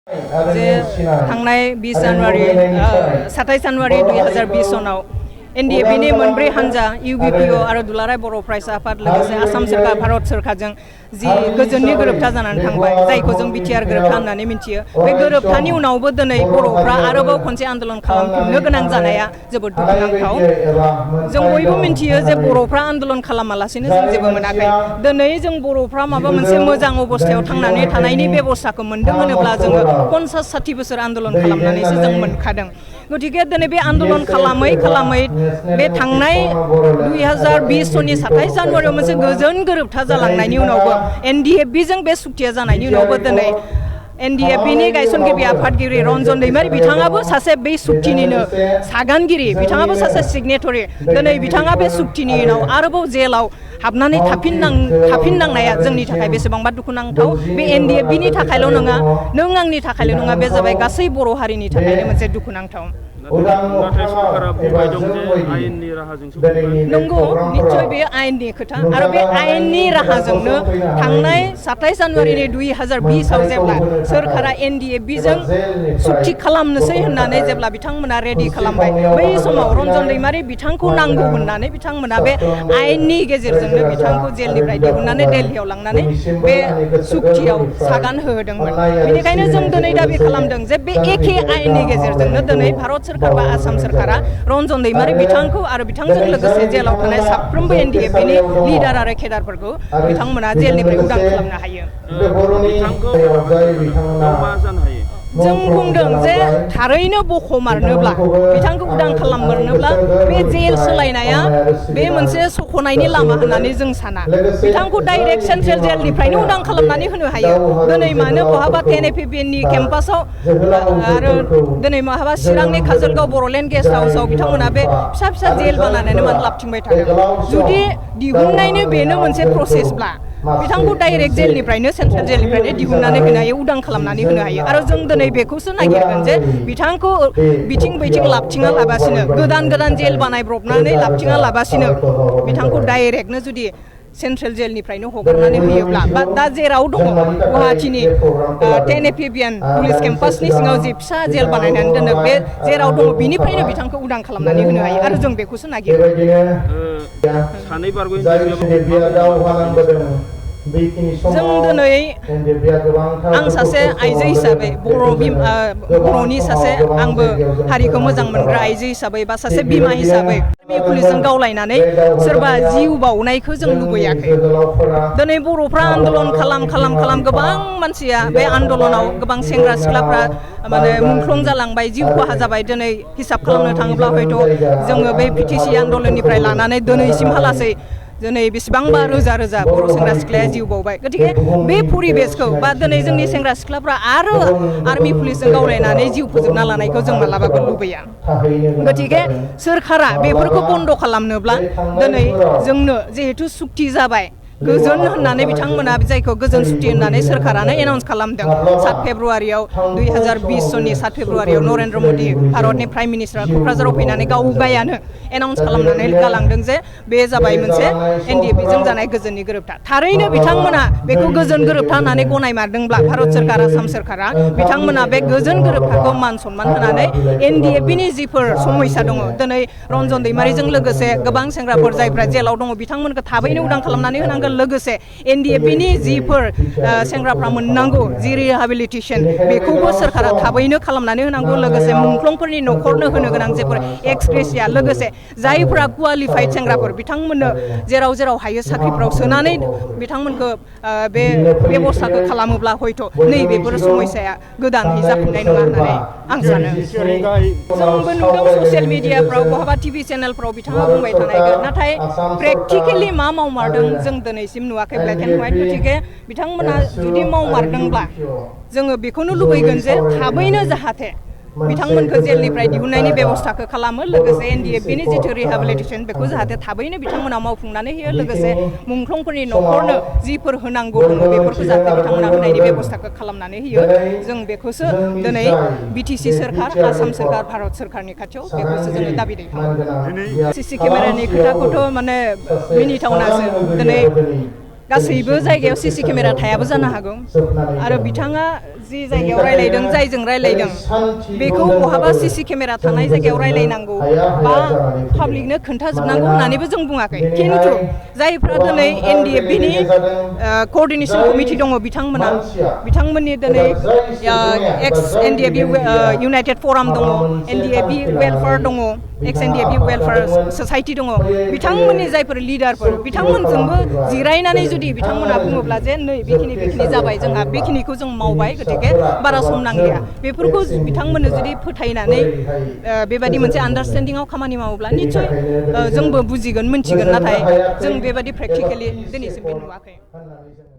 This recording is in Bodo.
जे थांनाय 20 जानुवारि 27 जानुवारि 2020 सनाव एनडिएफबि मोनब्रै हान्जा इउबिपिअ आरो दुलाराय बर' फरायसा आफाद लोगोसे आसाम सरकार भारत सरकारजों जि गोजोननि गोरोबथा जानानै थांबाय जायखौ जों बिटिआर गोरोबथा होननानै मिथियो बे गोरोबथानि उनावबो दिनै बर'फ्रा आरोबाव खनसे आन्दोलन खालामफिननो गोनां जानाया जोबोद दुखुनांथाव जों बयबो मिथियो जे बर'फ्रा आन्दोलन खालामालासिनो जों जेबो मोनाखै दिनै जों बर'फ्रा माबा मोनसे मोजां अबस्थायाव थांनानै थानायनि बेबस्थाखौ मोनदों होनोब्ला जोङो 50-60 बोसोर आन्दोलन खालामनानैसो जों मोनखादों गतिके दिनै बे आन्दोलन खालामै बे थांनाय 2020 सननि 27 जानुवारियाव मोनसे गोजोन गोरोबथा जालांनायनि उनावबो एनडिएफबिजों बे सुक्तिया जानायनि उनावबो दिनै एनडिएफबिनि गायसनगिरि आफादगिरि रन्जन दैमारि बिथाङाबो सासे बे सुक्तिनिनो सागानगिरि बिथाङाबो सासे सिगनेटरि दिनै बिथाङा बे सुक्तिनि उनाव आरोबाव जेलाव हाबनानै थाफिननांनाया जोंनि थाखाय बेसेबांबा दुखुनांथाव बे एनडिएफबिनि थाखायल' नङा नों आंनि थाखायल' नङा बे जाबाय गासै बर' हारिनि थाखायनो मोनसे दुखुनांथाव नंगौ निश्चय बे आयेननि खोथा आरो बे आयेननि राहाजोंनो थांनाय 27 जानुवारिनि 2020 आव जेब्ला सोरखारा एनडिएफबिजों सुक्ति खालामनोसै होननानै जेब्ला बिथांमोना रेडि खालामबाय बै समाव रन्जन दैमारि बिथांखौ नांगौ होननानै बिथांमोना बे आयेननि गेजेरजोंनो बिथांखौ जेलनिफ्राय दिहुननानै दिल्लीयाव लांनानै बे सुक्तियाव सागान होदोंमोन बेनिखायनो जों दिनै दाबि खालामदों जे बे एखे आयेननि गेजेरजोंनो दिनै भारत सरकार बा आसाम सरकारा रन्जन दैमारि बिथांखौ आरो बिथांजों लोगोसे जेलाव थानाय साफ्रोमबो एनडिएफबिनि लिडार आरो केडारफोरखौ बिथांमोना जेलनिफ्राय उदां खालामनो हायो जों बुंदों जे थारैनो बख'मारनोब्ला बिथांखौ उदां खालाममारनोब्ला बे जेल सोलायनाया बे मोनसे सख'नायनि लामा होननानै जों साना बिथांखौ डाइरेक्ट सेन्ट्रेल जेलनिफ्रायनो उदां खालामनानै होनो हायो दिनै मानो बहाबा टेनएफबिनि केम्पासाव आरो दिनै बहाबा चिरांनि काजलगाव बर'लेण्ड गेस्ट हाउसाव बिथांमोना बे फिसा फिसा जेल बानायनानै मानो लाबथिंबाय थादों जुदि दिहुननायनि बेनो मोनसे प्रसेसब्ला बिथांखौ डाइरेक्ट जेलनिफ्रायनो सेन्ट्रेल जेलनिफ्रायनो दिहुननानै होनो हायो उदां खालामनानै होनो हायो आरो जों दिनै बेखौसो नागिरगोन जे बिथांखौ बिथिं बैथिं लाबथिङा लाबासिनो गोदान जेल बानायब्रबनानै लाबथिङा लाबासिनो बिथांखौ डाइरेक्टनो जुदि सेन्ट्रेल जेलनिफ्रायनो हगारनानै होयोब्ला बा दा जेराव दङ गुवाहाटीनि टेनएफबिएन पुलिस केम्पासनि सिङाव जे फिसा जेल बानायनानै दोनो बे जेराव दङ बिनिफ्रायनो बिथांखौ उदां खालामनानै होनो हायो आरो जों बेखौसो नागिरो जों दिनै आं सासे आइजो हिसाबै बर'नि सासे आंबो हारिखौ मोजां मोनग्रा आइजो हिसाबै बा सासे बिमा हिसाबै पुलिसजों गावलायनानै सोरबा जिउ बावनायखौ जों लुबैयाखै दिनै बर'फ्रा आन्दोलन खालाम गोबां मानसिया बे आन्दोलनाव गोबां सेंग्रा सिख्लाफ्रा माने मुंख्लं जालांबाय जिउ खहा जाबाय दिनै हिसाब खालामनो थाङोब्ला हयथ' जोङो बे पिटिसि आन्दोलननिफ्राय लानानै दिनैसिमहालासै दिनै बेसेबांबा रोजा बर' सेंग्रा सिख्लाया जिउ बावबाय गतिके बे परिबेसखौ बा दिनै जोंनि सेंग्रा सिख्लाफ्रा आरो आर्मि पुलिसजों गावलायनानै जिउ फोजोबना लानायखौ जों मालाबाबो लुबैया गतिके सोरखारा बेफोरखौ बन्द' खालामनोब्ला दिनै जोंनो जिहेतु सुक्ति जाबाय गोजोन होननानै बिथांमोना जायखौ गोजोन सुक्ति होननानै सोरखारानो एनाउन्स खालामदों 7 फेब्रुवारियाव 2020 सननि 7 फेब्रुवारियाव नरेन्द्र मोदी भारतनि प्राइम मिनिस्टारा क'क्राझाराव फैनानै गावगायानो एनाउन्स खालामनानै गालांदों जे बे जाबाय मोनसे एनडिएफबिजों जानाय गोजोननि गोरोबथा थारैनो बिथांमोना बेखौ गोजोन गोरोबथा होननानै गनायमारदोंब्ला भारत सरकार आसाम सरकारा बिथांमोना बे गोजोन गोरोबथाखौ मान सनमान होनानै एनडिएफबिनि जिफोर समयसा दङ दिनै रन्जन दैमारिजों लोगोसे गोबां सेंग्राफोर जायफ्रा जेलाव दङ बिथांमोनखौ थाबैनो उदां खालामनानै होनांगोन लोगोसे एनडिएफबिनि जिफोर सेंग्राफ्रा मोननांगौ जि रिहेबिलिटेसन बेखौबो सोरखारा थाबैनो खालामनानै होनांगौ लोगोसे मुंख्लंफोरनि न'खरनो होनो गोनां जेफोर एक्सग्रेसिया लोगोसे जायफ्रा क्वालिफाइड सेंग्राफोर बिथांमोननो जेराव हायो साख्रिफ्राव सोनानै बिथांमोनखौ बे बेबस्थाखौ खालामोब्ला हयथ' नैबेफोर समयसाया गोदानै जाफिननाय नङा होननानै आं सानो जोंबो नुदों ससियेल मिडियाफ्राव बहाबा टिभि चेनेलफ्राव बिथाङा बुंबाय थानायखौ नाथाय प्रेक्टिकेलि मा मावमारदों जों दिनैसिम नुवाखै ब्लेक एन्ड व्हाइट गतिके बिथांमोना जुदि मावमारदोंब्ला जोङो बेखौनो लुबैगोन जे थाबैनो जाहाथे बिथांमोनखौ जेलनिफ्राय दिहुननायनि बेबस्थाखौ खालामो लोगोसे एनडिएफबिनि जिथु रिहेबिलिटेसन बेखौ जाहाथे थाबैनो बिथांमोना मावफुंनानै होयो लोगोसे मुंख्लंफोरनि न'खरनो जिफोर होनांगौ दङ बेफोरखौ जाहाथे बिथांमोना होनायनि बेबस्थाखौ खालामनानै होयो जों बेखौसो दिनै बिटिसि सोरखार आसाम सोरखार भारत सोरखारनि खाथियाव बेखौसो जोङो दाबि दैखाङो सिसि केमेरानि खोथाखौथ' माने मिनिथावनासो दिनै गासैबो जायगायाव सीसी केमेरा थायाबो जानो हागौ आरो बिथाङा जि जायगायाव रायलायदों जायजों रायलायदों बेखौ बहाबा सीसी केमेरा थानाय जायगायाव रायलायनांगौ बा पाब्लिकनो खोन्थाजोबनांगौ होननानैबो जों बुङाखै खिन्थु जायफ्रा दिनै NDFB नि कोअर्डिनेशन कमिटि दङ बिथांमोननि दिनै एक्स NDFB इउनाइटेड फराम दङ NDFB वेलफेयार दङ एक्स NDFB वेलफेयार ससाइटि दङ बिथांमोननि जायफोर लिडारफोर बिथांमोनजोंबो जिरायनानै जुदि बिथांमोना बुङोब्ला जे नै बेखिनि जाबाय जोंहा बेखिनिखौ जों मावबाय गतिके बारा सम नांलिया बेफोरखौ बिथांमोननो जुदि फोथायनानै बेबायदि मोनसे आन्डारस्टेन्डिंआव खामानि मावोब्ला निश्चय जोंबो बुजिगोन मोनथिगोन नाथाय जों बेबायदि प्रेक्टिकेलि दिनैसिम नुवाखै